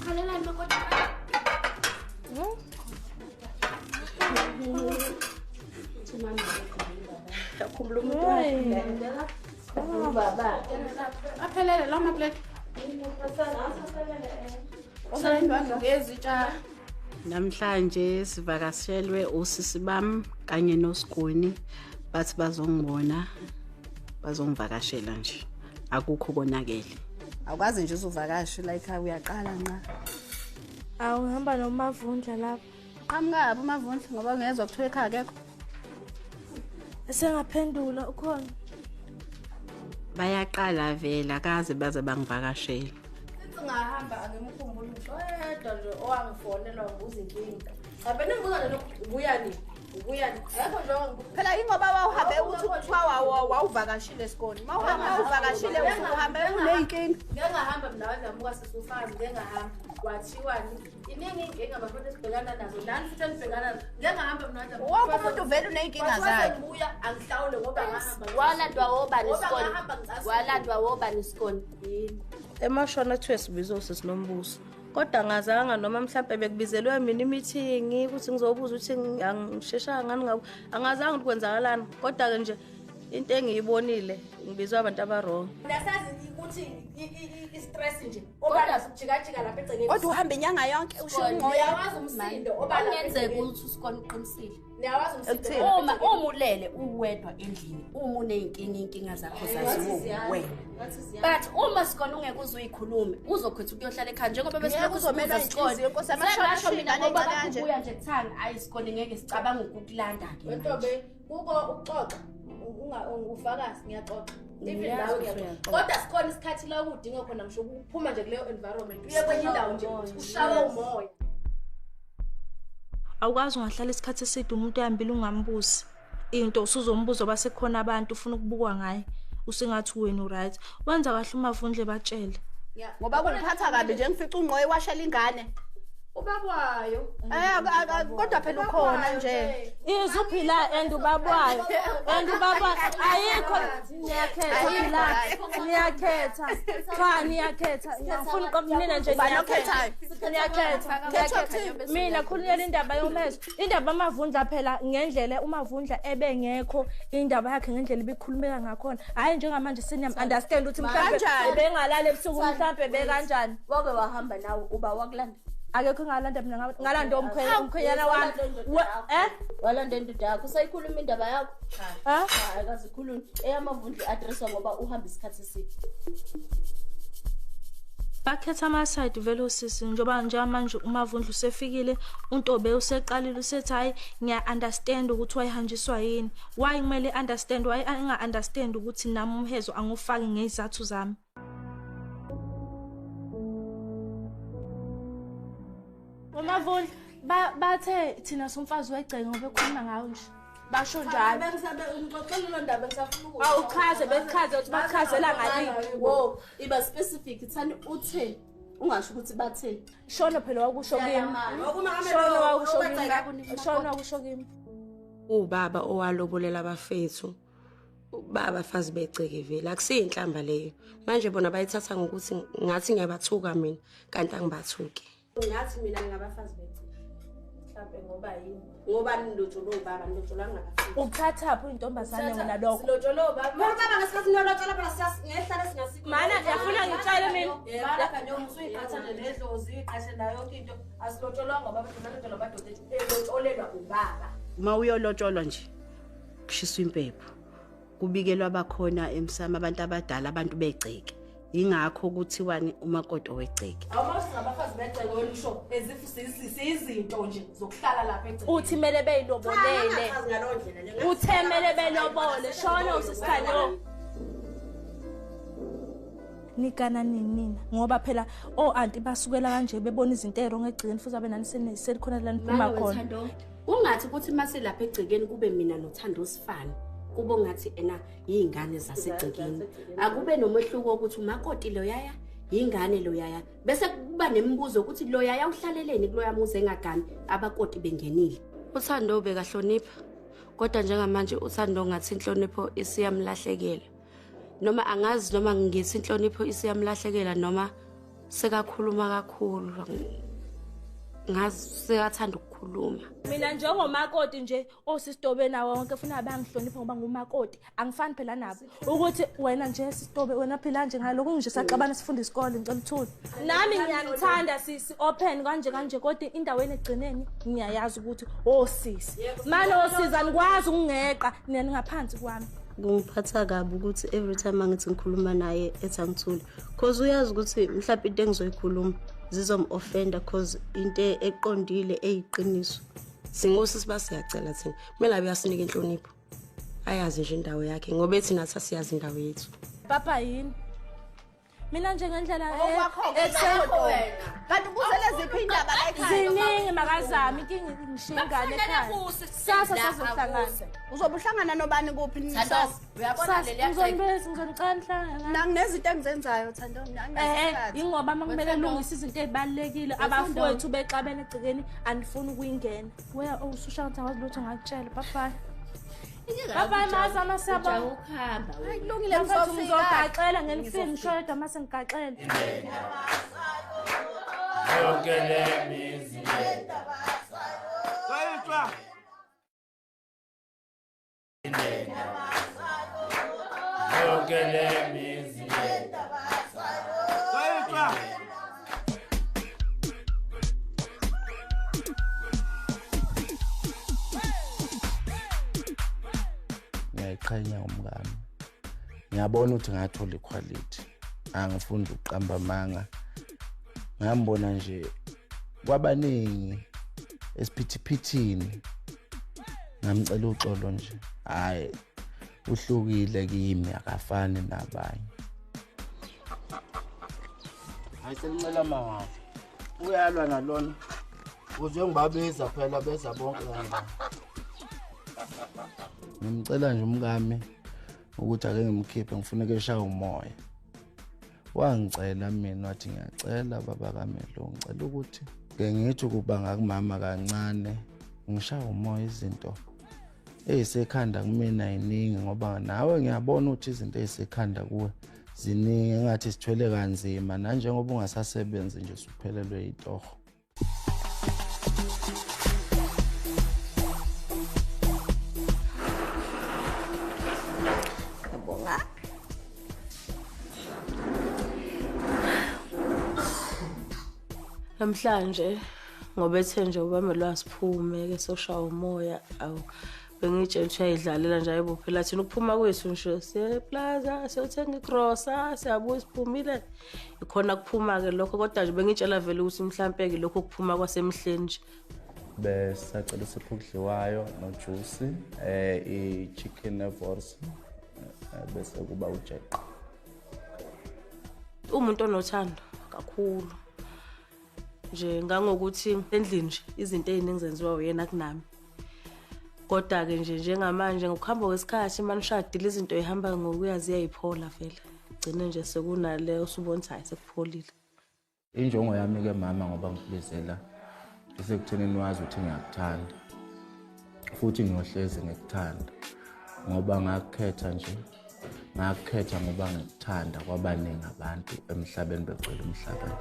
Khalelani makoti. Yakhumbula umuntu wakhe. Ubaba. Aphelele la maplate. Ngezitsha. Namhlanje sivakashelwe osisi bami kanye noSigoni, bathi bazongibona, bazongivakashela nje. Akukho konakele. Awukwazi nje uzuvakashe la ekhaya, uyaqala nqa. Awu ngihamba noMavundla lapha. Qhamuka uMavundla ngoba ngezwe kuthiwa ekhaya akekho. Sengaphendula ukhona. Bayaqala vele akaze baze bangivakashela. Sithi ngahamba angimkhumbuli ngisho oyedwa nje owangifonela wangibuza inkinga. Cha phela ngibuza nje lokhu ubuya nini? Ubuya nini? Akekho nje owangibuza. Phela ingoba wawuhambe uthi kuthiwa wawuvakashile esikoleni. Mawuhamba uvakashile usuhambe uneyinkinga. Ngeke ngahamba mina wazamuka sisufazi ngeke ngahamba. Kwathiwani? Iningi inkinga abafuna esibhekana nazo. Nani futhi enibhekana nazo. Ngeke ngahamba mina wazamuka. Wonke umuntu vele uneyinkinga zakhe. Ngibuya angihlawule ngoba ngahamba. Walandwa wobani isikole? Walandwa wobani isikole? Emashona kuthiwe sibizo usisi Nombuso. Kodwa ngazanga noma mhlambe bekubizelwe mina imeeting ukuthi ngizobuza ukuthi angisheshanga ngani ngabo. Angazanga ukuthi kwenzakalani. Kodwa ke nje into engiyibonile ngibizwa abantu abarong. Nasazi ukuthi i-stress nje obala sokujikajika lapha egcekeni. Kodwa uhamba inyanga yonke usho ungqoya. Uyawazi umsindo obala kungenzeka ukuthi uSigoni uqinisile. Niyawazi umsindo. Uma ulele uwedwa endlini, uma uneyinkinga inkinga zakho zaziwa wena. But uma Sigoni ungeke uze uyikhulume, uzokhetha ukuyohlala ekhaya njengoba besilokhu Uzomela inhliziyo Nkosi amashona mina ngoba kubuya nje kuthanga ayi Sigoni ngeke sicabanga ukukulanda ke. Wentobe kuko ukuxoxa ungufakazi ngiyaxoxa. Even nawe ngiyaxoxa. Kodwa sikhona isikhathi la ukudinga khona ngisho ukuphuma nje kuleyo environment uye kwenye indawo nje ushawe umoya. Awukwazi ungahlala isikhathi eside umuntu ehambile ungambuzi. Into usuzombuza basekhona abantu ufuna ukubukwa ngaye. Usengathi wena uright. Wenza kahle uMavundle batshele. Ngoba kungiphatha kabi nje ngifica ungqoyi washela ingane. Ubabwayo. Kodwa phela ukhona nje. Izuphila and ubabwayo. And ubaba ayikho niyakhetha phila. Niyakhetha. Cha niyakhetha. Ngifuna uqoqa mina nje niyakhetha. Niyakhetha. Mina khulunyela indaba yomezwe. Indaba amaVundla phela ngendlela uMavundla ebengekho indaba yakhe ngendlela ibikhulumeka ngakhona. Hayi njengamanje siniyam understand ukuthi mhlawumbe bengalala ebusuku mhlawumbe bekanjani. Wake wahamba nawe uba wakulanda. Akekho ngalanda mina ngalanda umkhwenyana wami. Walanda indoda yakho usayikhuluma indaba yakho. Cha akazikhulumi eyaMavundla address ngoba uhamba isikhathi eside. Bakhetha ama-side vele osisi njengoba njengamanje uMavundla usefikile uNtobe useqalile usethi hayi ngiya-understand ukuthi wayihanjiswa yini. Why kumele understand why anginga-understand ukuthi nami umhezo angufaki ngezizathu zami. uMavundla bathe thina somfazi wegceke ngoba ekhuluma ngawo nje. Basho njalo. Bengisabe ngixoxela lo ndaba ngisafuna ukuthi Awuchaze bechaze ukuthi bachazela ngalini. Wo, iba specific thani uthe ungasho ukuthi bathe. Shono phela wakusho kimi. Shono wakusho kimi. Shono wakusho kimi. Ubaba owalobolela abafethu babafazi begceke vele akusiyinhlamba leyo. Manje bona bayithatha ngokuthi ngathi ngiyabathuka mina kanti angibathuki. Ngathi mina ngingabafazi begceke. Mhlawumbe ngoba yini? Ngoba nilotsholwe ubaba, nilotsholwa ngabafethu. Uthathaphi intombazane wena lokho? Silotsholwe ubaba. Baba ngesikhathi nilotshola phela siyahlala singasikho. Mana ngiyafuna ngitshele mina. Mana kanye usuyiqhatha nje nedlozi, uyiqhathe nayo yonke into. Asilotsholwanga ngoba silotsholwa amadoda ethu. Elotsholelwa ubaba. Uma uyolotsholwa nje kushiswa impepho. Kubikelwa abakhona emsamo abantu abadala abantu begceke. Ingakho kuthiwani umakoti wegceke. Awumazi ngabafazi begceke wena usho as if siyizinto nje zokuhlala lapha egcekeni. Uthi mele beyilobolele. Uthe mele belobole. Shono usisikhalo. Nikana nini nina ngoba phela o auntie basukela kanje bebona izinto erong egcekeni futhi abe nani selikhona la niphuma khona. Ungathi ukuthi mase lapha egcekeni kube mina noThando sifana. Kubo ngathi ena yingane zasegcekeni. Akube nomehluko ukuthi umakoti lo yaya yingane lo yaya bese kuba nemibuzo ukuthi lo yaya uhlaleleni kuloya muzi engagani abakoti bengenile. Uthando bekahlonipha Kodwa njengamanje uThando ngathi inhlonipho isiyamlahlekela. Noma angazi noma ngithi inhlonipho isiyamlahlekela noma sekakhuluma kakhulu. Ngazi sekathanda ukukhuluma. Mina njengomakoti nje osisitobe nawo wonke funa bangihlonipha ngoba ngumakoti, angifani phela nabo. Ukuthi wena nje sisitobe wena phila nje ngalokhu nje saxabana sifunda isikole ngicela uthule. Nami ngiyanithanda sisi open kanje kanje kodwa indaweni egcineni ngiyayazi ukuthi osisi. Manje osisi anikwazi ukungeqa nina ngaphansi kwami. Kungiphatha kabi ukuthi every time angithi ngikhuluma naye ethi angithule, cause uyazi ukuthi mhlawumbe into engizoyikhuluma zizom-offenda cause into eqondile eyiqiniso. Singosisi basiyacela thina, kumele abe asinika inhlonipho, ayazi nje indawo yakhe ngoba ethi nathi asiyazi indawo yethu. Papa yini? Mina nje ngendlela kanti ubuzele ziphi indaba la ekhaya? Ziningi makazami inkinga ngishiya ingane ekhaya. Sasa sizohlangana. Uzobe uhlangana nobani kuphi kusasa? Uyabona leli ngizonicela nihlangana. Nanginezinto engizenzayo Thando, mina ingoba makumele lungise izinto ezibalekile abafowethu bexabene egcikeni anifuni ukuyingena. Weya ususha ngathi awazi lutho ngakutshela. Bye bye. Bye mazama siyabonga. Ukuhamba. Kulungile ngizofika. Ngizogaxela ngenifike ngisho yedwa mase ngigaxela. Yonke le mizi. Yonke le mizi. Ngiyayiqhenya umngani. Ngiyabona ukuthi ngathola iquality. Angifuni ukuqamba amanga. Ngambona nje kwabaningi esiphithiphithini. Ngamcela uxolo nje. Hayi uhlukile kimi akafani nabanye. Hayi sengicela mama. Uyalwa nalona. Uze ngibabiza phela beza bonke kanje. Ngimcela nje umkami ukuthi ake ngimkhiphe ngifuna ukeshaya umoya. Wangicela mina wathi ngiyacela baba kaMelo ngicela ukuthi ke ngithi ukuba ngakumama kancane ngishaya umoya izinto ezisekhanda kumina iningi ngoba nawe ngiyabona ukuthi izinto ezisekhanda kuwe ziningi engathi sithwele kanzima nanjengoba ungasasebenzi nje usuphelelwe itoho. Namhlanje ngoba ethe nje ubamelo asiphume ke soshaya umoya awu bengitshela ukuthi uyayidlalela nje ayibo phela thina ukuphuma kwethu nje siye plaza siyothenga igrosa siyabuya siphumile ikhona kuphuma ke lokho kodwa nje bengitshela vele ukuthi mhlambe ke lokho kuphuma kwasemhleni nje. Besacela isipho okudliwayo nojuice i-chicken nevors bese kuba ujeqe. Umuntu onothando kakhulu nje ngangokuthi endlini nje izinto eziningi zenziwa uyena kunami. Kodwa ke nje njengamanje ngokuhamba kwesikhathi manishadile izinto ihamba ngokuya ziyayiphola vele. Gcine nje sekunale usubona hayi sekupholile. Injongo yami ke mama ngoba ngikubizela isekuthenini wazi ukuthi ngiyakuthanda. Futhi ngiyohlezi ngikuthanda ngoba ngakukhetha nje. Ngakukhetha ngoba ngikuthanda kwabaningi abantu emhlabeni begcwele umhlaba.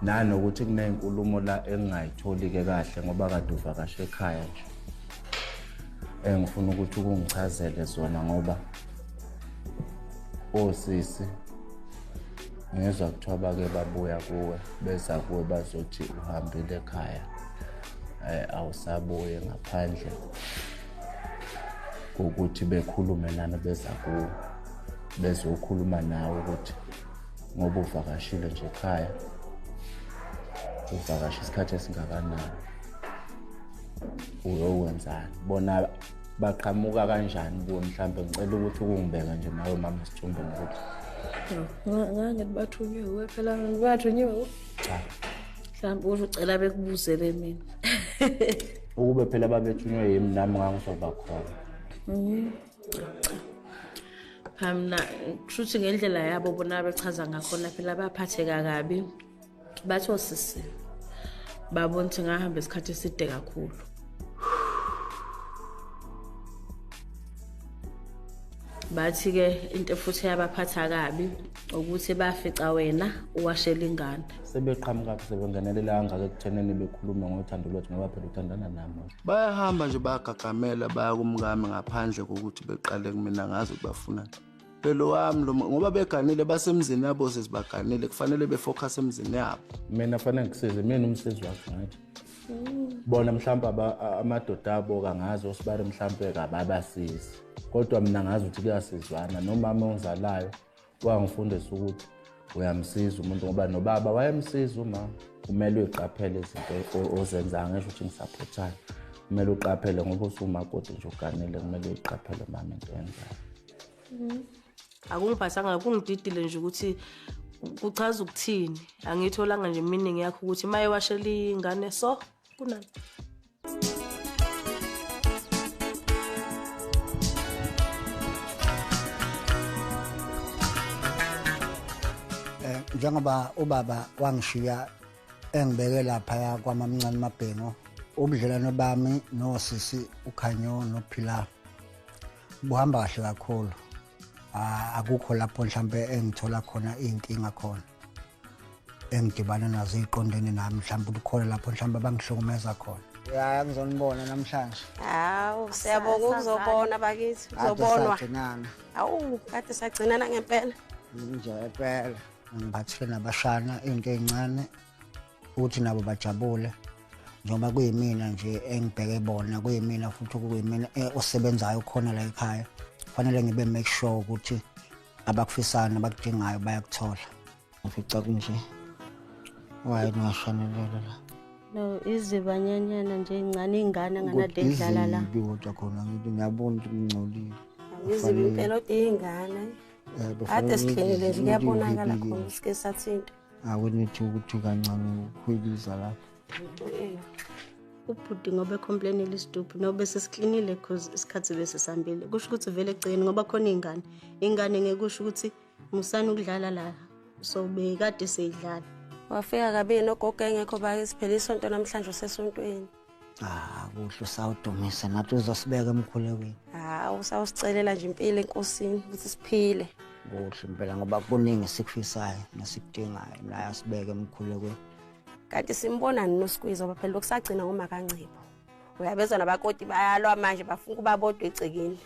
Nanokuthi kunenkulumo la engingayitholi ke kahle ngoba kade uvakashe ekhaya nje engifuna ukuthi ukungichazele zona ngoba osisi ngezwa kuthiwa bake babuya kuwe beza kuwe bazothi uhambile ekhaya awusabuye ngaphandle kokuthi bekhulume nani beza kuwe bezokhuluma nawe ukuthi ngoba uvakashile nje ekhaya uvakashe isikhathi esingakanani uyokwenzani bona baqhamuka kanjani kuwe mhlawumbe ngicela ukuthi ukungibeka nje nawe mama isithombe ngokuthi ngangithi bathunyiwe phela bathunyiwe cha mhlawumbe ucela bekubuzele mina ukube phela babethunywe yimi nami ngangizoba khona. Cha mina kushuthi ngendlela yabo bona bechaza ngakhona phela baphatheka kabi bathi osisi Babona ukuthi ngahamba isikhathi eside kakhulu. Bathi-ke into futhi yabaphatha kabi ukuthi bafica wena uwashela ingane. Sebeqhamuka sebengenelela kangaka ekutheneni bekhuluma ngothando lwethu ngoba phela uthandana nami. Bayahamba nje bayagagamela baya kumkami ngaphandle kokuthi beqale kumina ngazi ukuthi bafunani. Phela wami lo ngoba beganile basemzini yabo sesibaganile kufanele befocus emzini yabo. Mina fanele ngikusize mina umsizi wakho ngathi. Bona mhlawumbe amadoda abo kangazi osibare mhlawumbe kababasizi. Kodwa mina ngazi ukuthi kuyasizwana nomama ongizalayo wangifundisa ukuthi uyamsiza umuntu ngoba nobaba wayemsiza umama. Kumele uyiqaphele izinto ozenzayo ngisho ukuthi ngisaphothana. Kumele uqaphele ngoba usumakoti nje uganile kumele uyiqaphele mama into oyenzayo. Akungiphathanga kungididile nje ukuthi kuchaza ukuthini. Angitholanga nje meaning yakho ukuthi maye washela ingane so kunani. Njengoba ubaba wangishiya engibeke lapha kwamamncane Mabhengo, ubudlelwano bami nosisi uKhanyo noPhila buhamba kahle kakhulu. Akukho lapho mhlambe engithola khona inkinga khona engidibana nazo iqondene nami, mhlambe kukhona lapho mhlambe abangihlukumeza khona. Ya ngizonibona namhlanje. Hawu siyabonga ukuzobona bakithi, uzobonwa. Hawu kade sagcinana ngempela. Nje impela. Ngiphathele nabashana into ezincane ukuthi nabo bajabule njengoba kuyimina nje engibheke bona, kuyimina futhi kuyimina osebenzayo khona la ekhaya. Kufanele ngibe make sure ukuthi abakufisayo nabakudingayo bayakuthola. Ngifica kunje wayinashanelela la. No izibanyanyana nje ezincane ingane nganade edlala la. Kodwa khona ngithi ngiyabona ukuthi ngingcolile. Izibi impela odingane. Ade siklinile nje kuyabonakala khona sike sathinta. Awunithi ukuthi kancane ukukhwiliza lapha. Ubhuti ngoba ecomplainile isituphu nobe sesiklinile because isikhathi bese sihambile. Kusho ukuthi vele egcekeni ngoba khona ingane. Ingane ngekusho ukuthi musana ukudlala la. So bekade seyidlala. Wafika kabi nogogo engekho bakithi phela isonto namhlanje usesontweni. Ah kuhle usawudumisa nathi uzosibeka emkhulekweni. Hawu usawusicelela nje impilo enkosini ukuthi siphile. Kuhle impela ngoba kuningi esikufisayo nesikudingayo naye asibeke emkhulekweni. Kanti simbona noSqueeze ngoba phela lokusagcina ngomakaNcipho. Uyabezwa nabakoti bayalwa manje bafuna ukuba bodwa egcekeni.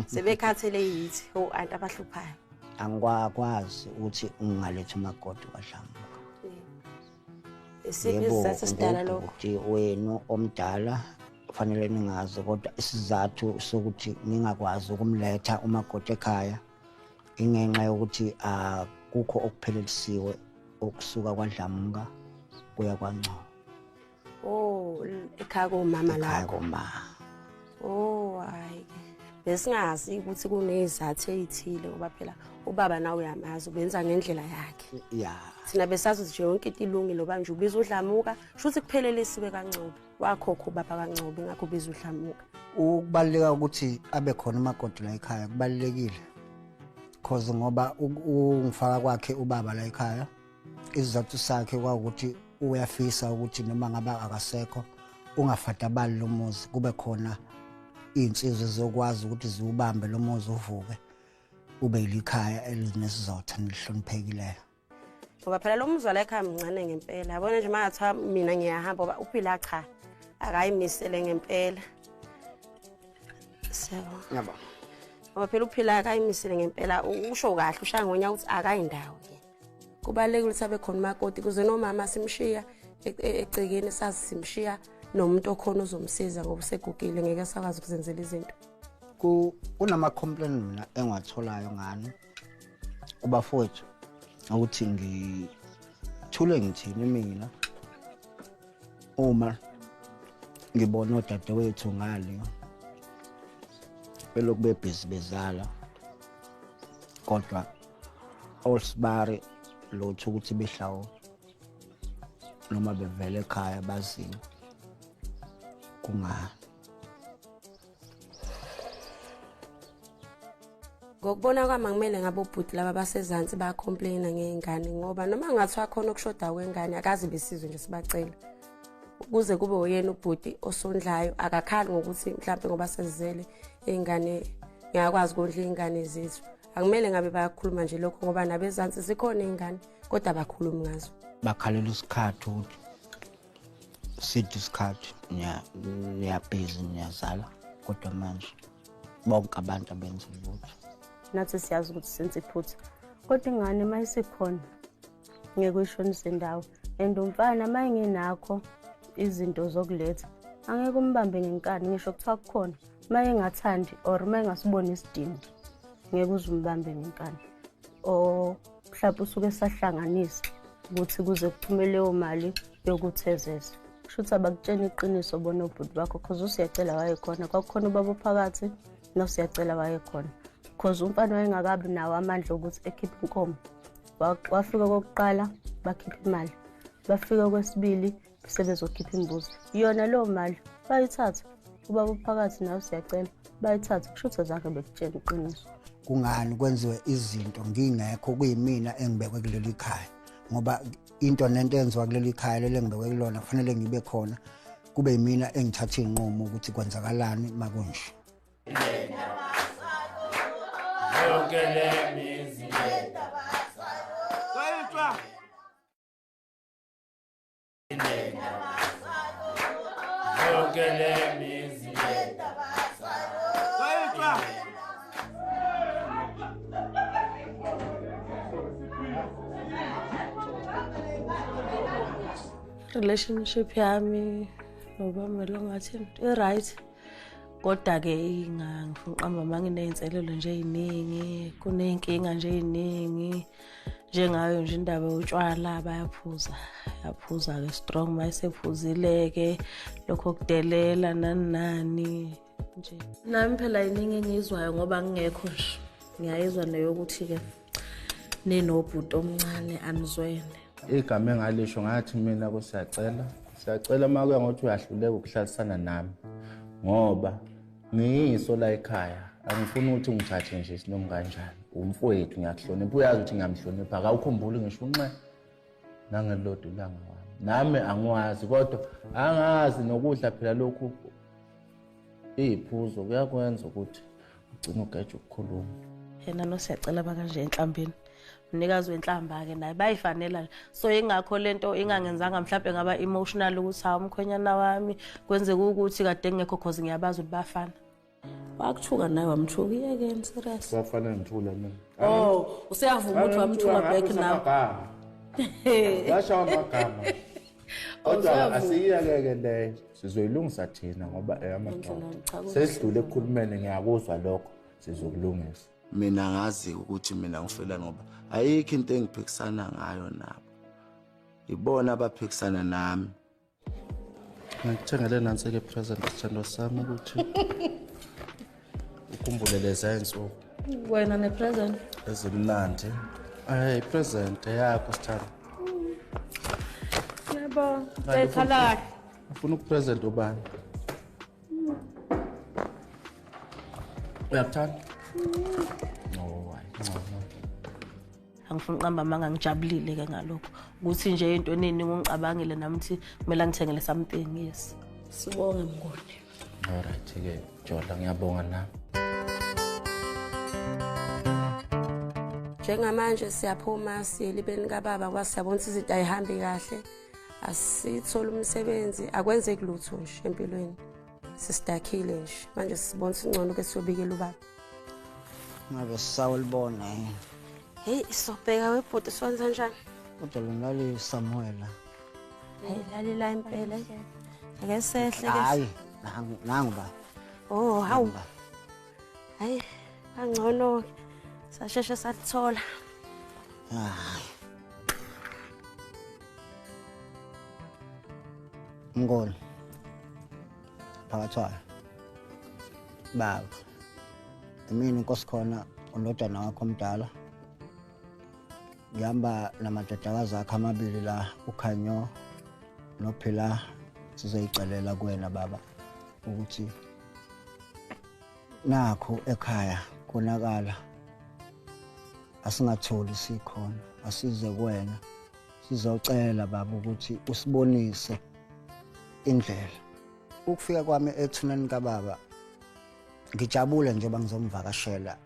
Sebekhathele yithi o-anti abahluphayo. Angikwazi ukuthi ungaletha umakoti kwaDlamuka. Isiphi isizathu esidala lokho? Ukuthi wenu omdala kufanele ningazi, kodwa isizathu sokuthi ningakwazi ukumletha umakoti ekhaya ingenxa yokuthi akukho okuphelelisiwe okusuka kwaDlamuka kuya kwaNgcobo. Oh, ekhaya komama la. Ekhaya komama. Oh, hayi ke. Besingazi ukuthi kunezizathu ezithile ngoba phela ubaba nawe uyamazi ubenza ngendlela yakhe. Yeah. Thina besazi ukuthi yonke into ilungile ngoba nje ubiza uDlamuka, shuthi kuphelelisiwe kaNgcobo. Wakhokho ubaba kaNgcobo ingakho ubiza uDlamuka. Ukubaluleka ukuthi abe khona umakoti la ekhaya kubalulekile. Because ngoba ungifaka kwakhe ubaba la ekhaya isizathu sakhe kwawukuthi uyafisa ukuthi noma ngaba akasekho ungafadabali lo muzi, kube khona iy'nsizwa ezokwazi ukuthi ziwubambe lo muzi uvuke ube yilikhaya elinesizotha nelihloniphekileyo. Ngoba phela lo muzi wala ekhaya mncane ngempela. Yabona nje mangathiwa mina ngiyahamba ngoba uphila cha akayimisele ngempela. Siyabonga. Ngiyabonga. Ngoba phela uphila akayimisele ngempela, usho kahle ushaya ngonya ukuthi akayindawo yena. Kubalulekile ukuthi abe khona umakoti kuze nomama simshiya egcekeni sazi simshiya nomuntu okhona ozomsiza ngoba usegugile ngeke sakwazi ukuzenzela izinto. Kunama complaint mina engiwatholayo ngani kubafowethu ukuthi ngithule ngithini mina uma ngibona odadewethu ngale belokhu bebhizi bezala, kodwa osibari lothu ukuthi behlawo noma bevele ekhaya bazini kungani. Ngokubona kwami akumele ngabe obhuti laba basezansi bayacomplaina ngey'ngane ngoba noma ngathiwa khona okushoda kwengane akaze besizwe nje sibacela. Kuze kube uyena ubhuti osondlayo, akakhali ngokuthi mhlawumbe ngoba sezizele iy'ngane ngiyakwazi ukondla iy'ngane zethu. Akumele ngabe bayakhuluma nje lokho ngoba nabezansi zikhona iy'ngane kodwa abakhulumi ngazo. Bakhalela isikhathi ukuthi sithi isikhathi niyabhizi niyazala, kodwa manje bonke abantu abenza lutho. Nathi siyazi ukuthi senze iphutha, kodwa ingane uma isikhona ngeke uyishonise indawo. And umfana uma engenakho izinto zokuletha angeke umbambe ngenkani, ngisho kuthiwa kukhona uma engathandi or uma engasiboni isidingo ngeke uze umbambe ngenkani. Or mhlawumbe usuke esahlanganisa ukuthi kuze kuphume leyo mali yokuthezeza. Kusho ukuthi abakutsheni iqiniso bona obhuti bakho, cause uSiyacela wayekhona, kwakukhona ubaba ophakathi noSiyacela wayekhona, cause umfana wayengakabi nawo amandla okuthi ekhiphe inkomo. Wafika kokuqala bakhipha imali, bafika kwesibili sebezokhipha imbuzi. Yona leyo mali bayithatha, ubaba ophakathi nawe Siyacela bayithatha. Kusho ukuthi azange bekutshene iqiniso. Kungani kwenziwe izinto ngingekho kuyimina engibekwe kuleli khaya? Ngoba into nento enziwa kuleli khaya leli engibekwe kulona kufanele ngibe khona, kube yimina engithatha inqumo ukuthi kwenzakalani makunje. Yonke le mizi yonke le mizi. Relationship yami nobamelo ngathi i-right, kodwa-ke ngifuna uqamba uma nginey'nselelo nje ey'ningi, kuney'nkinga nje ey'ningi njengayo nje indaba yotshwala. Bayaphuza, yaphuza-ke strong, uma esephuzile-ke lokho kudelela nani nani nje. Nami phela yiningi engiyizwayo ngoba ngingekho nje, ngiyayizwa neyokuthi-ke ninobhuti omncane anizwene. Igama engalisho ngathi mina kuSiyacela, Siyacela uma kuya ngokuthi uyahluleka ukuhlalisana nami ngoba ngiyiso la ekhaya, angifuni ukuthi ungithathe nje sinoma kanjani. Umfowethu ngiyakuhlonipha, uyazi ukuthi ngiyamhlonipha, akawukhumbuli ngisho unxe nangelilodwa ilanga wami. Nami angiwazi, kodwa angazi nokudla phela lokhu iy'phuzo kuyakwenza ukuthi ugcine ugeje ukukhuluma. Yena noSiyacela bakanje enhlambeni, umnikazi wenhlamba-ke naye bayifanela. So ingakho lento ingangenzanga mhlawumbe ngaba emotional ukuthi hawu umkhwenyana wami kwenzeka ukuthi kade ngingekho, cause ngiyabazi ukuthi bafana. Wakuthuka naye wamthuka, iyekeni serious. Bafana ngithula mina. Oh, useyavuma ukuthi wamthuka back now. Bashawa amagama. Kodwa asiyiyeke leyo, sizoyilungisa thina ngoba eyamadoda. Sesidlule ekukhulumeni, ngiyakuzwa lokho, sizokulungisa. Mina ngazi ukuthi mina ngifelani ngoba ayikho into engiphikisana ngayo nabo. Ibona abaphikisana nami. Ngikuthengele nansi-ke present sithando sami ukuthi ukhumbule leza insuku. Wena ne-present? Ezimnandi. Hey, present yakho sithando. Yebo, ekhala kahle. Ufuna ukupresent ubani? Uyakuthanda? Oh, hayi, ngcono. Angifuni uqamba amanga, ngijabulile-ke ngalokho ukuthi nje into eningi ungicabangile nami ukuthi kumele ngithengele something. Yes, sibonge Mnguni. Alright-ke Jola, ngiyabonga nami. Njengamanje siyaphuma siye elibeni kababa ngoba siyabona ukuthi izinto ayihambi kahle, asitholi umsebenzi, akwenzeki lutho nje empilweni, sisidakhile nje manje. Sibona ukuthi ngcono ke siyobikela ubaba. Ngabe sisawulibona yini? Hey, sobheka webhuti, siwenza njani? Kodwa lona lisamuela. Hey, lalila impela. Ake sehle ke. Hayi, nangu ba. Oh, hawu. Hayi, kangcono sasheshe sathola. Hayi. Mngoni. Phakathwayo. Baba. Mina inkosi khona undodana wakho omdala. Ngihamba namadodakazi akhe amabili la, uKhanyo noPhila, sizoyicelela kuwena baba ukuthi nakho ekhaya konakala, asingatholi sikhona, asize kuwena sizocela baba ukuthi usibonise indlela. Ukufika kwami ethuneni kababa ngijabule njengoba ngizomvakashela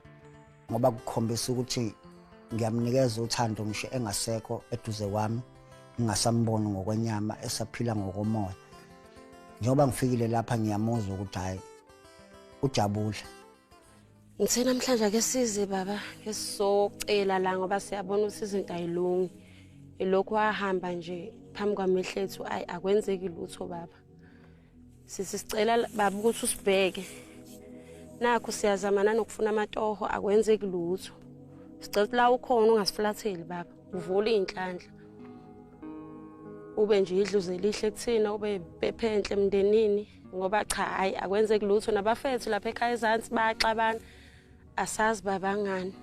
ngoba kukhombisa ukuthi ngiyamnikeza uthando ngisho engasekho eduze kwami, ngingasamboni ngokwenyama esaphila ngokomoya. Njengoba ngifikile lapha ngiyamuzwa ukuthi hayi ujabule. Ngithe namhlanje ake size baba, ke sizocela la ngoba siyabona ukuthi izinto ayilungi. Ilokhu wahamba nje phambi kwamehlo ethu, ayi akwenzeki lutho baba. Sithi sicela baba ukuthi usibheke. Nakho siyazama nanokufuna amatoho, akwenzeki lutho. Sicela la ukhona ungasiflatheli baba, uvule inhlanhla. Ube nje idluze elihle kuthina, ube bephenhle emndenini ngoba cha hayi akwenzeki lutho. Nabafethu lapha ekhaya ezansi bayaxabana, asazi babangani.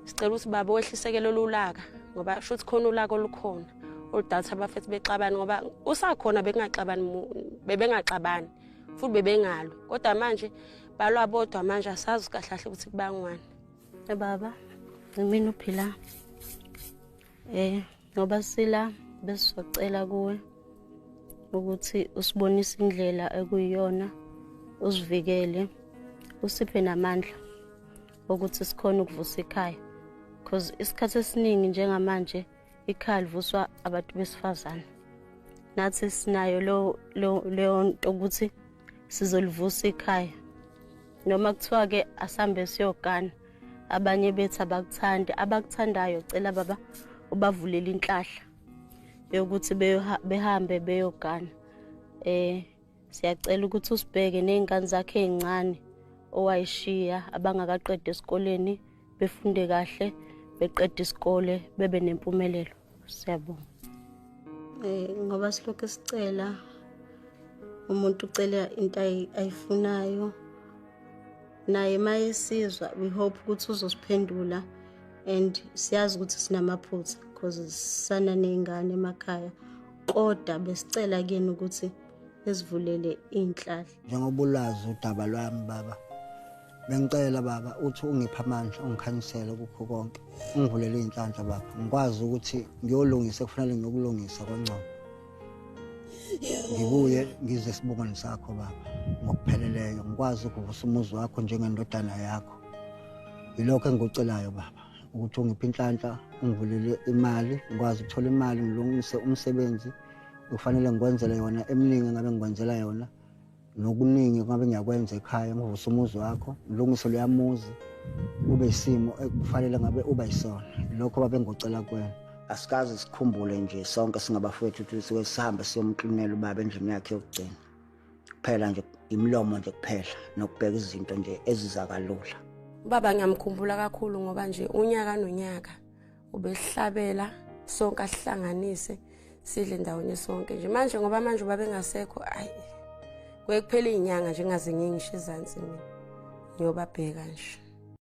Sicela ukuthi baba wehlisekele lolaka ngoba shuthi khona ulaka olukhona oludatha abafethu bexabana, ngoba usakhona bekungaxabani, bebengaxabani futhi bebengalo, kodwa manje balwa bodwa manje asazi kahle kahle ukuthi kubangwani. Baba, mina uphila ngoba sila besizocela kuwe ukuthi usibonise indlela ekuyiyona, usivikele, usiphe namandla ukuthi sikhone ukuvusa ikhaya, because isikhathi esiningi njengamanje ikhaya livuswa abantu besifazane. Nathi sinayo leyo nto ukuthi sizolivusa ikhaya, noma kuthiwa ke asambe siyogana, abanye bethu abakuthandi, abakuthandayo cela baba ubavulele inhlahla yokuthi behambe beyogana. Siyacela ukuthi usibheke nezingane zakhe ezincane owayishiya abangakaqedi esikoleni, befunde kahle, beqede isikole, bebe nempumelelo. Siyabonga. Ngoba silokhu sicela, umuntu ucela into ayifunayo, naye mayesizwa we hope ukuthi uzosiphendula, and siyazi ukuthi sinamaphutha because sisana nezingane emakhaya, kodwa besicela kuyena ukuthi esivulele inhlahla. Njengoba ulazi udaba lwami baba, bengicela baba uthi ungiphe amandla, ungikhanyisele kukho konke, ungivulele inhlanhla baba, ngikwazi ukuthi ngiyolungisa kufanele ngiyokulungisa kwangcono, ngibuye ngize esibongweni sakho baba ngokupheleleyo, ngikwazi ukuvusa umuzi wakho njengendodana yakho. Yilokho engikucelayo baba, ukuthi ungiphe inhlanhla, ungivulele imali, ngikwazi ukuthola imali, ngilungise umsebenzi kufanele ngikwenzele yona, eminingi ngabe ngikwenzela yona, nokuningi ngabe ngiyakwenza ekhaya, ngivuse umuzi wakho, ngilungise loya muzi ube isimo ekufanele ngabe uba yisona. Lokho babe ngicela kuwena. Asikaze sikhumbule nje sonke singabafowethu ukuthi sike sihambe siyomklinela ubaba endlini yakhe yokugcina. Kuphela nje imilomo nje kuphela, nokubheka izinto nje eziza kalula. Ubaba ngiyamkhumbula kakhulu ngoba nje unyaka nonyaka ubehlabela sonke, asihlanganise sidle ndawonye sonke nje. Manje ngoba manje ubaba engasekho, ayi kuye kuphela izinyanga nje ngaze ngingisho ezansi mina ngiyobabheka nje.